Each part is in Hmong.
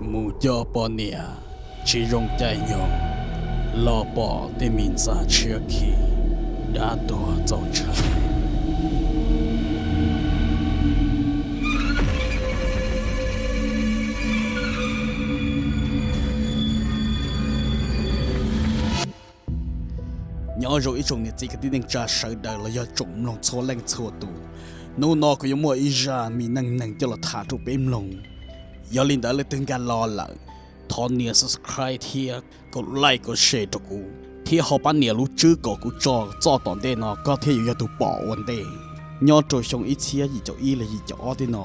Mus coj poj niam tsis zoo caij nyoog, los pom tej me ntxa tshiab khi, dab tuag txaus ntshai. Nyob zoo ib tsoom niam txiv kwv tij neej tsa sawv daws los yog tsoom mloog txhua leej txhua tus. Hnub no kuv yuav muaj ib zaj me neej neeg coj los tham rau peb mloog. Yog li ntawd leej twg nkag los lawm, thov nias subscribe thiab kom like kom share rau kuv, thiab ho pab nias lub tswb kom kuv tso txoj tom ntej no koj thiaj yuav yog tus pom ua ntej. Nyob rau xyoo ib txhiab yim caum ib los yim caum ob tej no,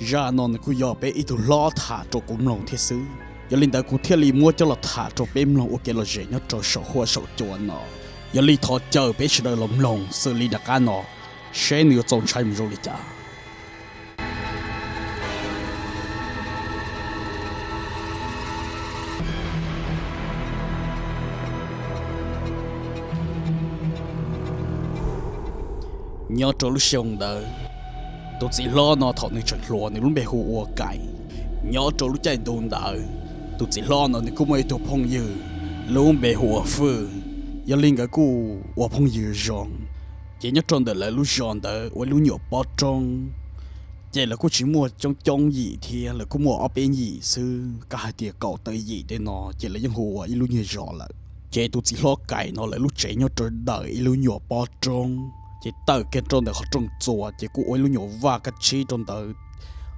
zaj no nws kuj yog peb ib tug hlob tham rau kuv mloog thiab xwb. Yog li ntawd kuv thiaj li muab coj los tham rau peb mloog ua kev lom zem nyob rau saum huab saum cua no. Yog li thov caw peb sawv daws los mloog xws li nram qab no, seb nws yuav txaus ntshai mus zoo li cas. Nyob rau lub xyoo ntawd, tus txiv hlob no thaum nws tseem hluas nws lub npe hu ua Kaim. Nyob rau lub caij ntu ntawd, tus txiv hlob no nws kuj muaj ib tug phooj ywg lub npe hu ua Fwj. Yog li nkawd kuj ua phooj ywg zoo, ces nyob rau ntawm lawv lub zos ntawd ua ib lub nyuam pob roob, ces lawv kuj tsis muaj coob coob yim thiab, lawv kuj muaj ob peb yim xwb, kav hais tias kaum tawm yim tej no ces lawv yeej hu ua ib lub nyuag zos lawm. Ces tus txiv hlob Kaim no lawv lub tsev nyob rau ntawm ib lub nyuam pob roob, ces tawm kiag rau ntawm qhov rooj txuas ces kuj ua ib lub nyuam vaj kaj tshib rau ntawd.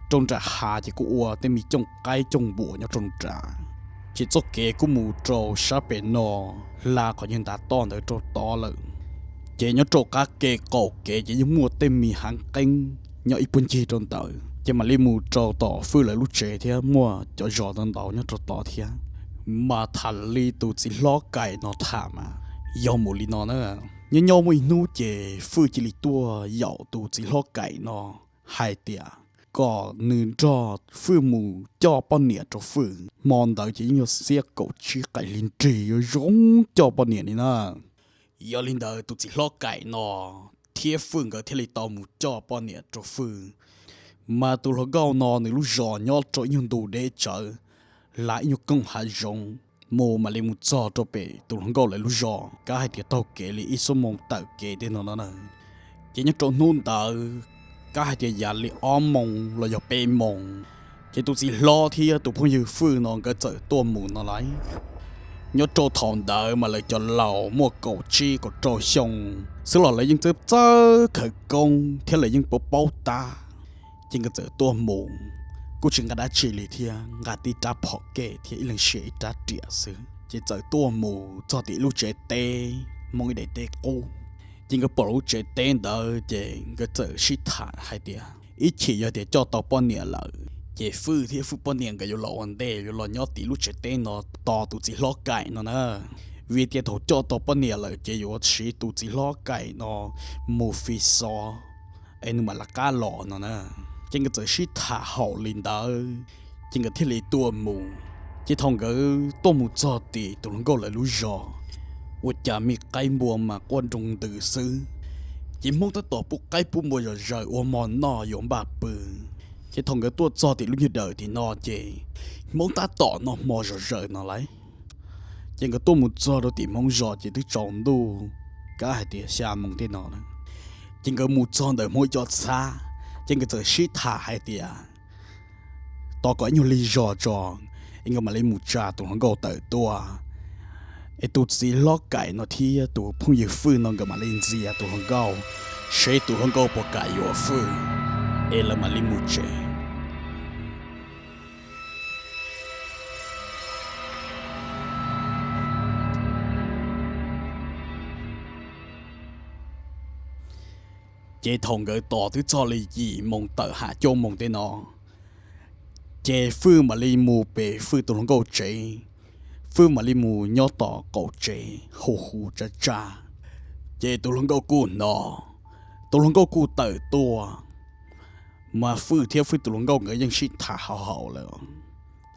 Rau nram hav ces kuj ua tej me cooj qaib cooj npua nyob rau nram. Ces txoj kev kuj mus rau sab pem no, hla qhov nyuag ntav toj ntawd rau tod lawm. Ces nyob rau qab ke qaum kev ces yeej muaj tej me hav qeeb nyob ib puag ncig rau ntawd, ces mam li mus rau tom Fwj lawv lub tsev thiab muaj cov zos ntau ntau nyob rau tod thiab. Mas tham li tus txiv hlob Kaim no tham mas yog mus li no na. Nyob nyob muaj ib hnub ces Fwj cia li tuaj yaum tus txiv hlob Kaim no hais tias kom nws nrog Fwj mus coj poj niam rau Fwj. Hmo ntawd ces yeej yog xiab kaum tsib qaim hli nrig yuav zoo coj poj niam li na. Yog li ntawd tus txiv hlob Kaim no thiab Fwj nkawd thiaj li tau mus coj poj niam rau Fwj. Mas tus hluas nkauj no nws lub zos nyob rau ib nyuag ntu deb tsawv, hla ib nyuag koog hav zoov mus mam li mus txog rau pem tus hluas nkauj lawv lub zos, kav hais tias taug kev li ib xuab moos tawm kev tej no no na. Ces nyob rau hnub ntawd, kav hais tias yav li ob moos los yog peb moos, ces tus txiv hlob thiab tus phooj ywg Fwj no nkawd txawm tuaj mus no lauj. Nyob rau thaum ntawd mas lawv cov laus muaj kaum tsib kaum rau xyoo xwb los lawv yeej txawj txawj khawv koob thiab lawv yeej paub paub tab. Ces nkawd txawm tuaj mus, kuj tsis nqa dab tsi li thiab, nqa tib rab phom kej thiab ib leeg sia ib rab riam xwb. Ces txawm tuaj mus txog tim ib lub tsev teb, Hmoob ib daim teb qub. Ces nkawd pom lub tsev teb ntawd ces nkawd txawm sib tham hais tias ib chim yog tias coj tau poj niam lawm, ces Fwj thiab Fwj poj niam nkawd yuav los ua ntej, yuav los nyob tim lub tsev teb no tos tus txiv hlob Kaim no na. Vim tias thaum coj tau poj niam lawm ces yuav siv tus txiv hlob Kaim no mus fi xov es nws mam lawv qab los no na. Ces nkawd txawm sib tham haum li ntawd, ces nkawd thiaj li tuaj mus. Ces thaum nkawd tuaj mus txog tim tus hluas nkauj lawv lub zos, ua cas me qaib npua mas quaj nroo ntws xwb. Ces Hmoob tab tom pub qaib pub npua zom zaws ua hmo noj yuav npaj pw. Ces thaum nkawd tuaj txog tim lub nyuag dawm tim no ces Hmoob tab tom noj hmo zom zaws no lauj. Ces nkawd tuaj mus txog rau tim Hmoob zos ces twb tsaus ntuj, kav hais tias xya moos tej no na. Ces nkawd mus txog ntawm Hmoob ib co txhab, ces nkawd txawm sib tham hais tias tos kom ib nyuag lig zog tso, es nkawd mam li mus tsa tus hluas nkauj tawm tuaj. Es tus txiv hlob Kaim no thiab tus phooj ywg Fwj no nkawd mam li ntxias tus hluas nkauj, seb tus hluas nkauj puas kam yuav Fwj, es lawv mam li mus tsev. Ces thaum nkawd tos twb txog li yim moos tawm ham cuaj moos tej no, ces Fwj mam li mus pem Fwj tus hluas nkauj tsev. Fwj mam li mus nyob tom qaum tsev hu hu tsa tsa. Ces tus hluas nkauj kuj hnov, tus hluas nkauj kuj tawm tuaj. Mas Fwj thiab Fwj tus hluas nkauj nkawd yeej sib tham haum haum lawm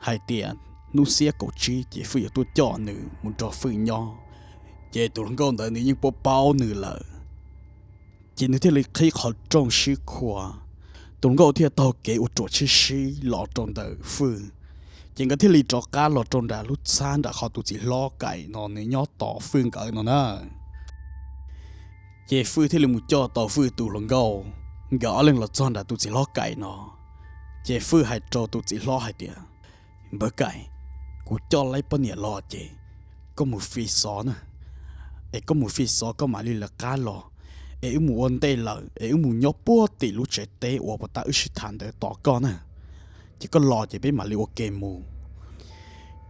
hais tias hnub xiab kaum tsib ces Fwj yuav tuaj coj nws mus nrog Fwj nyob. Ces tus hluas nkauj ntawd nws yeej paub paub nws lawm, ces nws thiaj li qhib qhov rooj sib khuas. Tus hluas nkauj thiaj taug kev ua ruam sib sib los rau ntawm Fwj. Ces nkawd thiaj li rov qab los rau nram lub txhab nram qhov tus txiv hlob Kaim no nws nyob tos Fwj nkawd no na. Ces Fwj thiaj li mus coj tau Fwj tus hluas nkauj, nkawd ob leeg los txog nram tus txiv hlob Kaim no. Ces Fwj hais rau tus txiv hlob hais tias, Npawg Kaim, kuv coj laib poj niam los ces koj mus fi xov na, es koj mus fi xov koj mam li lawv qab los, es wb mus ua ntej lawm es wb mus nyob puag tim lub tsev teb uas puag ta wb sib tham ntawd tos koj na. Ces koj los ces peb mam li ua ke mus.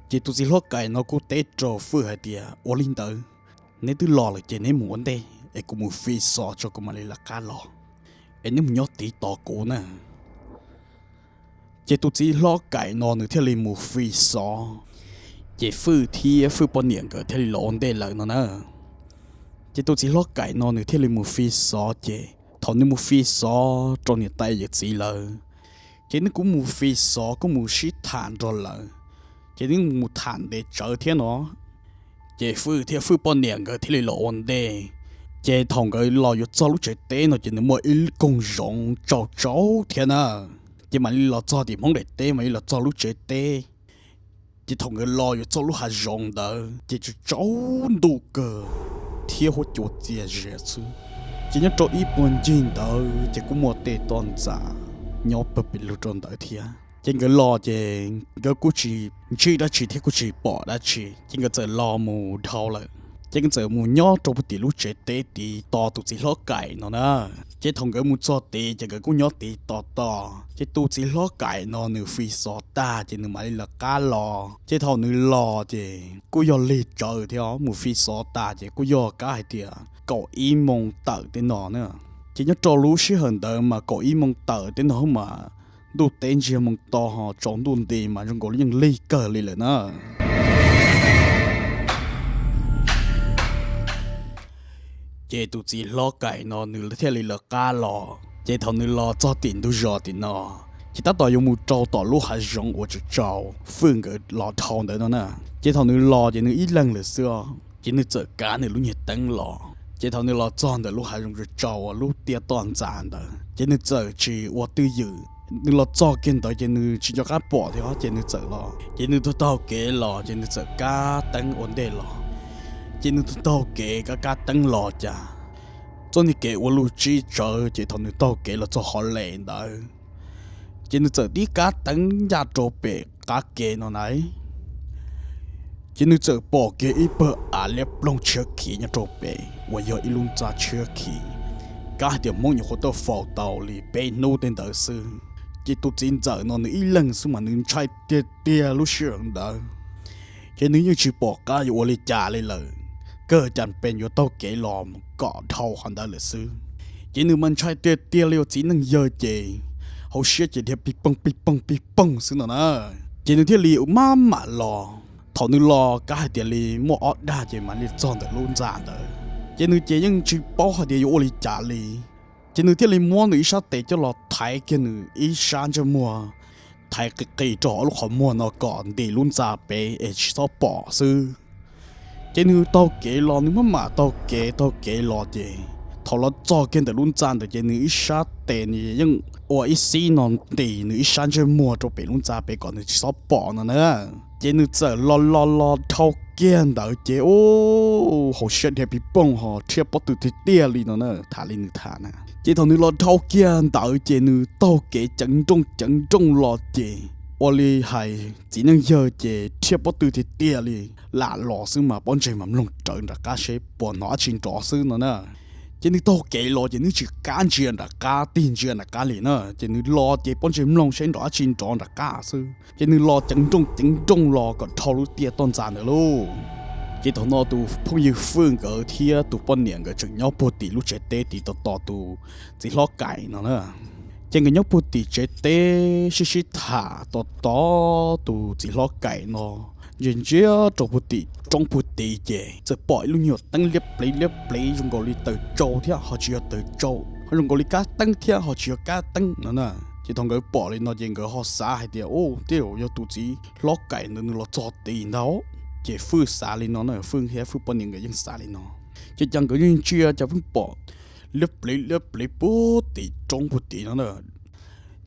Ces tus txiv hlob Kaim no kuj teb rau Fwj hais tias, Ua li ntawd, neb twb los lawm ces neb mus ua ntej es kuv mus fi xov tso kuv mam li lawv qab los, es neb mus nyob tid tos kuv na. Ces tus txiv hlob Kaim no nws thiaj li mus fi xov, ces Fwj thiab Fwj poj niam nkawd thiaj li los ua ntej lawm no na. Ces tus txiv hlob Kaim no nws thiaj li mus fi xov, ces thaum nws mus fi xov rau niam tais yawm txiv lawv, ces nws kuj mus fi xov kuj mus sib tham nrog lawv, ces nws mus tham ntev tsawv thiab no. Ces Fwj thiab Fwj poj niam nkawd thiaj li los ua ntej. Ces thaum nkawd los yuav txog lub tsev teb no ces nws muaj ib koog zoov tsaus tsaus thiab na. Ces mam li los txog tim Hmoob daim teb, mam li los txog lub tsev teb. Ces thaum nkawd los yuav txog lub hav zoov ntawd ces tsaus tsaus ntuj kawg thiab huab cua txias zias xwb. Ces nyob rau ib puag ncig ntawd ces kuj muaj tej toj ntxas nyob pawg pes lug rau ntawd thiab. Ces nkawd los ces nkawd kuj tsis ntsib dab tsi thiab kuj tsis pom dab tsi, ces nkawd txawm los mus dhau lawm. Ces nkawd txawm mus nyob rau puag tim lub tsev teb tid tos tus txiv hlob Kaim no na. Ces thaum nkawd mus txog tid ces nkawd kuj nyob tid tos tos. Ces tus txiv hlob Kaim no nws fi xov tag ces nws mam li lawv qab los. Ces thaum nws los ces kuj yog lig tsawv thiab, mus fi xov tas ces kuj yog kab hais tias kaum ib moos tawm tej no na. Ces nyob rau lub sij hawm ntawd mas kaum ib moos tawm tej no mas ntuj teb ntsiag moo to ho tsaus ntuj nti mas zoo nkaus li yeej lig kawg li lawm na. Ces tus txiv hlob Kaim no nws thiaj li lawv qab los. Ces thaum nws los txog tim ntug zos tim no, ces tab tom yuav mus rau tom lub hav zoov uas tsaus tsaus Fwj nkawd los dhau ntawd no na. Ces thaum nws los ces nws ib leeg lawm xwb, ces nws txawm kav nws lub niag teeb los. Ces thaum nws los txog ntawm lub hav zoov tsaus tsaus uas lub tiaj toj ntxas ntawd ces nws txawm tsis ua twj ywm. Nws los txog kiag ntawd ces nws tsis nco qab pom thiab ces nws txawm los, ces nws taug taug kev los ces nws txawm kab teeb ua ntej los. Ces nws taug taug kev kab kab teeb los cas txoj niag kev ua luj tsib tsawv, ces thaum nws taug kev los txog qhov les ntawd, ces nws txawm tib kab teeb ncaj rau pem qab kev no na. Ces nws txawm pom kiag ib pawg av liab ploog tshiab khiv nyob rau pem uas yog ib lub ntxa tshiab khiv, kab hais tias Hmoob nyuam qhuav tuaj faus tau li peb hnub tej ntawd xwb. Ces tus txiv ntxawm no nws ib leeg xwb mas nws ntshai tiag tiag lub sij hawm ntawd. Ces nws yeej tsis pom qab yuav ua li cas li lawm, kawg cas pes yuav taug kev los kom dhau qhov ntawd lawm xwb. Ces nws mas ntshai tiag tiag li uas txiv neej yawg ces hauv siab ces dhia pig poog pig poog pig poog xwb no na. Ces nws thiaj li maj mam los. Thaum nws los kab hais tias li muaj ob dag ces mam li txog ntawm lub ntxa ntawd. Ces nws ces yeej tsis paub hais tias yuav ua li cas li. Ces nws thiaj li muab nws ib sab tes coj los thaiv kiag nws ib sab ntsej muag, thaiv qis qis rau hauv lub qhov muag no kom ntim lub ntxa pem es tsis txhob pom xwb. Ces nws taug kev los, nws maj mam taug kev taug kev los ces thaum los txog kiag ntawm lub ntxa ntawd ces nws ib sab tes nws yeej ua ib xib no ntim nws ib sab ntsej muag rau pem lub ntxa pem kom nws tsis txhob pom no na. Ces nws txawm los los los dhau kiag ntawd ces u, hauv siab dhia pig pooj ho rhiab pob tw tiag tiag li no na, tham li nws tham na. Ces thaum nws los dhau kiag ntawd ces nws taug kev ceev nrooj ceev nrooj los ces ua li hais txiv neej yawg ces rhiab pob tw tiag tiag li, lam los xwb mas pob ntseg mas mloog rawv nram qab seb puas hnov dab tsi nrov xwb no na. Ces nws taug kev los ces nws tsis kam ntsia nram qab, tig ntsia nram qab li na, ces nws los ces pob ntseg mloog seb nrov dab tsi nrov nram qab xwb. Ces nws los ceev nrooj ceev nrooj los kom dhau lub tiaj toj ntxas ntawd lauj. Ces thaum no tus phooj ywg Fwj nkawd thiab tus poj niam nkawd tseem nyob puag tim lub tsev teb tid tos tos tus txiv hlob Kaim no na. Ces nkawd nyob puag tim tsev teb sib sib tham tos tos tus txiv hlob Kaim no, ntsia ntsia rau puag tim roob puag tid ces txawm pom ib lub nyuag teeb liab pliv liab pliv zoo nkaus li taws tsau thiab ho tsis yog taws tsau, ho zoo nkaus li kab teeb thiab ho tsis yog kab teeb no na. Ces thaum nkawd pom li no ces nkawd ho xav hais tias, Ub, tej zaum yog tus txiv hlob Kaim ntawd nws los txog tid ntag. Ces Fwj xav li no na, Fwj thiab Fwj poj niam nkawd yeej xav li no. Ces cas nkawd yeej ntsia cas pheej pom liab pliv liab pliv puag tim roob puag tid no na.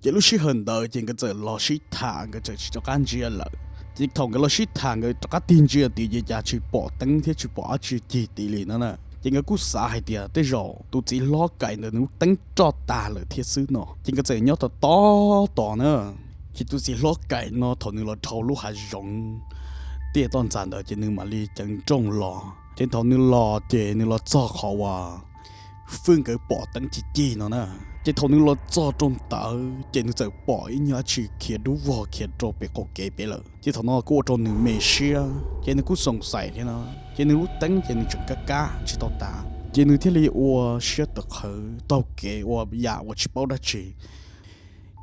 Ces lub sij hawm ntawd ces nkawd txawm los sib tham, nkawd txawm tsis rov qab ntsia lawm. Ces thaum nkawd los sib tham nkawd rov qab tig ntsia tid ces cas tsis pom teeb thiab tsis pom dab tsi cig tid li no na. Ces nkawd kuj xav hais tias tej zaum tus txiv hlob Kaim ntawd nws lub teeb roj tag lawm thiab xwb no. Ces nkawd txawm nyob tos tos tos na. Ces tus txiv hlob Kaim no thaum nws los dhau lub hav zoov tiaj toj ntxas ntawd ces nws mam li ceev nrooj los. Ces thaum nws los ces nws los txog qhov uas Fwj nkawd pom teeb cig cig no na. Ces thaum nws los txog rau ntawd ces nws txawm pom ib nyuag dab tsi khiav dub vog khiav rau pem qaum kev pem lawm. Ces thaum no kuj ua rau nws me siab ces nws kuj xoom xais thiab no. Ces nws lub teeb ces nws tseem kab kab tsis tau tas, ces nws thiaj li ua siab tawv qhawv taug kev ua yam uas tsis paub dab tsi.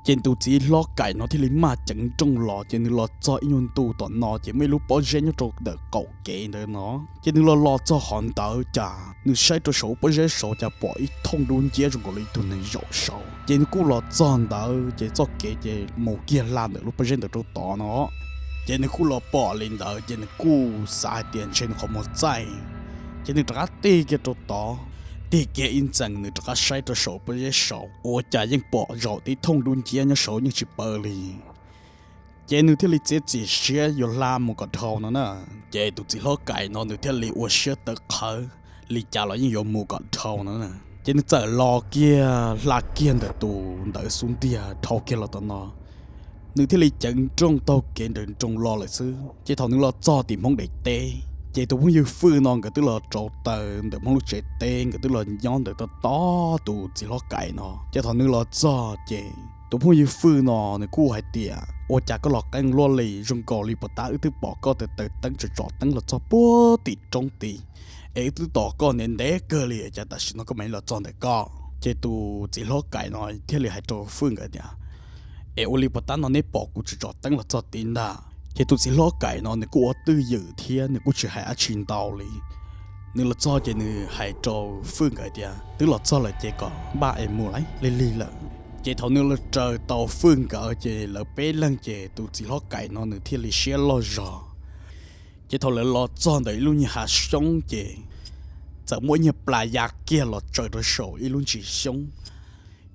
Ces tus txiv hlob Kaim no thiaj li maj ceev nrooj los, ces nws los txog ib nyuag ntu tom no ces muaj ib lub pob zeb nyob rau ntawm qaum kev ntawd no. Ces nws los los txog qhov ntawd cas nws saib rau saum pob zeb saud cas pom ib thooj dub nciab zoo nkaus li ib tug neeg zaum saud. Ces nws kuj los txog ntawd ces txoj kev ces mus kiag hla ntawm lub pob zeb ntawd rau tod no. Ces nws kuj los pom li ntawd ces nws kuj xav hais tias ntshe nws qhov muag txaij. Ces nws rov qab tig kiag rau tod, tig kiag ib ntxees nws rov qab saib rau saum pob zeb saud ua cas yeej pom zaum tib thooj dub nciab nyob saud yeej tsis paws li. Ces nws thiaj li txiav txim siab yuav hla mus kom dhau no na. Ces tus txiv hlob Kaim no nws thiaj li ua siab tawv qhawv li cas los yeej yuav mus kom dhau no. Ces nws txawm los kiag hla kiag ntawm tus ntawd xub ntiag dhau kiag los tom no. Nws thiaj li ceev nrooj taug kev nrawm nroos los lawm xwb. Ces thaum nws los txog tim Hmoob daim teb, ces tus phooj ywg Fwj no nkawd twb los rauv taws ntawm Hmoob lub tsev teb, nkawd twb los nyob ntawm toj toj tus txiv hlob Kaim no. Ces thaum nws los txog ces tus phooj ywg Fwj no nws kuj hais tias, ua cas koj los qeeb luaj li, zoo nkaus li puag ta wb twb pom koj taws teeb tsom tsom teeb los txog puag tim roob tid, es wb twb tos koj ntev ntev kawg li, cas tam sim no koj mam li los txog ntawm koj? Ces tus txiv hlob Kaim no thiaj li hais rau Fwj nkawd tias, es ua li puag ta no neb pom kuv tsom tsom teeb los txog tid ntag? Ces tus txiv hlob Kaim no nws kuj ua twj ywm thiab nws kuj tsis hais dab tsi ntau li. Nws los txog ces nws hais rau Fwj nkawd tias, twb los txog lawm ces kom npaj es mus lig lig lawm. Ces thaum nws los raws tau Fwj nkawd ces lawv peb leeg ces tus txiv hlob Kaim no nws thiaj li siab loj zog. Ces thaum lawv los txog ntawm ib lub nyuag hav xyoob ces txawm muaj ib nyuag plas ya kiag los tsaws rau saum ib lub ntsis xyoob.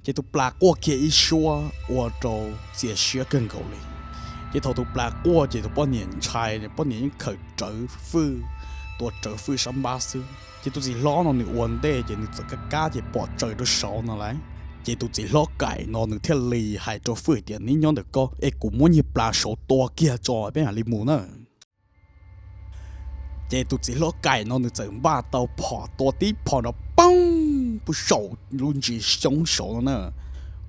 Ces tus plas quaj kiag ib suab ua rau txias siab kawg nkaus li. Ces thaum tus plas quaj ces tus poj niam ntshai, poj niam yeej khawm rawv Fwj, tua rawv Fwj sab npab xwb. Ces tus txiv hlob no nws ua ntej ces nws txawm kab kab ces pom tsaws rau saud no lawm. Ces tus txiv hlob Kaim no nws thiaj li hais rau Fwj tias, neb nyob ntawm koj es kuv muab nyuag plas saud tua kiag tso peb mam li mus na. Ces tus txiv hlob Kaim no nws txawm npaj tau phom tua tib phom nrov poob puag saum lub ntsis xyoob saud no na,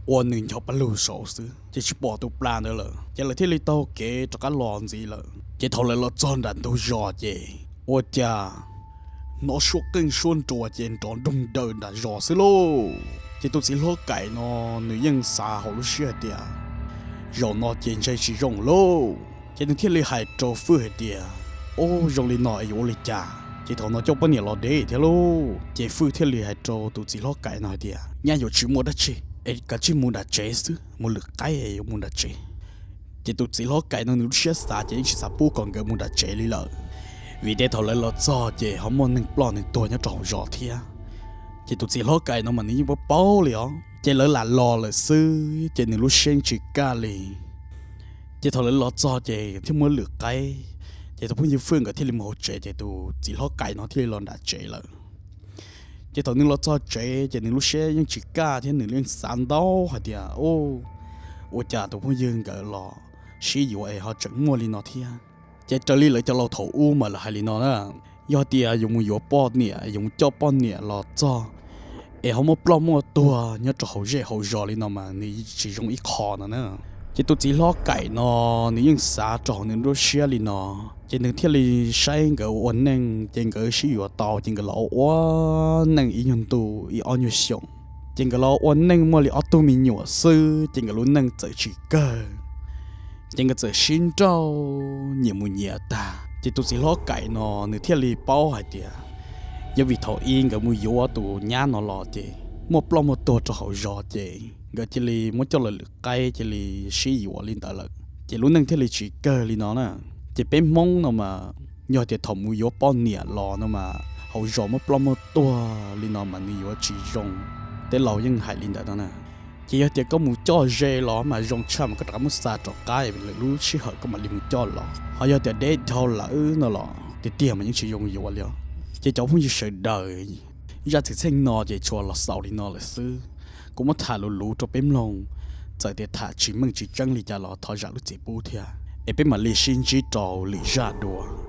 ua nws ncho paj lug saud xwb ces tsis pom tus plas ntawd lawm. Ces lawv thiaj li taug kev rov qab los ntxiv lawm. Ces thaum lawv los txog nram ntug zos ces ua cas hnov suab qeej suab nruas ces nrov nroog nraws nram zos xwb lauj. Ces tus txiv hlob Kaim no nws yeej xav hauv lub siab hais tias, zaum no ces ntshe tsis zoo lauj. Ces nws thiaj li hais rau Fwj hais tias, ub, zoo li no es yuav ua li cas? Ces thaum no coj poj niam los deb thiab lauj. Ces Fwj thiaj li hais rau tus txiv hlob Kaim no hais tias, nyaj yuav tsis muaj dab tsi, es kav tsij mus nram tsev xwb, mus lwm qaib es yuav mus nram tsev. Ces tus txiv hlob Kaim no nws lub siab xav ces yeej tsis xav pub kom nkawd mus nram tsev li lawm, vim tias thaum lawv los txog ces ho muaj neeg ploj neeg tuag nyob rau hauv zos thiab. Ces tus txiv hlob Kaim no mas nws yeej paub paub li os, ces lawv lam los lawm xwb ces nws lub siab yeej tsis kaj li. Ces thaum lawv los txog ces thiaj muaj lwm qaib, ces tus phooj ywg Fwj nkawd thiaj li mus hauv tsev, ces tus txiv hlob Kaim no thiaj li los nram tsev lawm. Ces thaum nws los txog tsev ces nws lub siab yeej tsis kaj thiab nws yeej xav ntau hais tias, ub, ua cas tus phooj ywg nkawd los sib yuav es ho tseem muaj li no thiab. Ces raws li lawv cov laus thaum ub mas lawv hais li no na, yog tias yus mus yuav poj niam, yus mus coj poj niam los txog es ho muaj ploj muaj tuag nyob rau hauv zej hauv zos li no mas nws tsis zoo ib qho no na. Ces tus txiv hlob Kaim no nws yeej xav rau hauv nws lub siab li no, ces nws thiaj li saib nkawd ua neej, ces nkawd sib yuav tau ces nkawd los ua neej ib nyuag ntu ib ob nyuag xyoos. Ces nkawd los ua neej muaj li ob tug me nyuam xwb ces nkawd lub neej txawm tsis kawg, ces nkawd txawm sib nrauj nyias mus nyias tag. Ces tus txiv hlob Kaim no nws thiaj li paub hais tias, yog vim thaum ub nkawd mus yuav tus nyab no los ces muaj ploj muaj tuag rau hauv zos ces nkawd cia li muab coj lawv lwm qaib cia li sib yuav li ntawd lawm, ces lub neej thiaj li tsis kawg li no na. Ces peb Hmoob no mas yog tias thaum mus yuav poj niam los no mas hauv zos muaj ploj muaj tuag li no mas nws yuav tsis zoo, tej laus yeej hais li ntawd no na. Ces yog tias koj mus coj ze los mas zoo tshaj mas koj rov qab muab xa rov qab lwm lub sij hawm koj mam li mus coj los. Ho yog tias deb dhau lawm no los tiag tiag mas yeej tsis zoo yuav li os. Ces cov phooj ywg sawv daws, zaj txwm txheej no ces tsuas los xaus li no lawm xwb. Kuv muab tham luv luv rau peb mloog, txawm tias tham tsis meej tsis tseeb li cas los thov zam lub txim pub thiab, es peb mam li sib ntsib rau lwm zaj dua.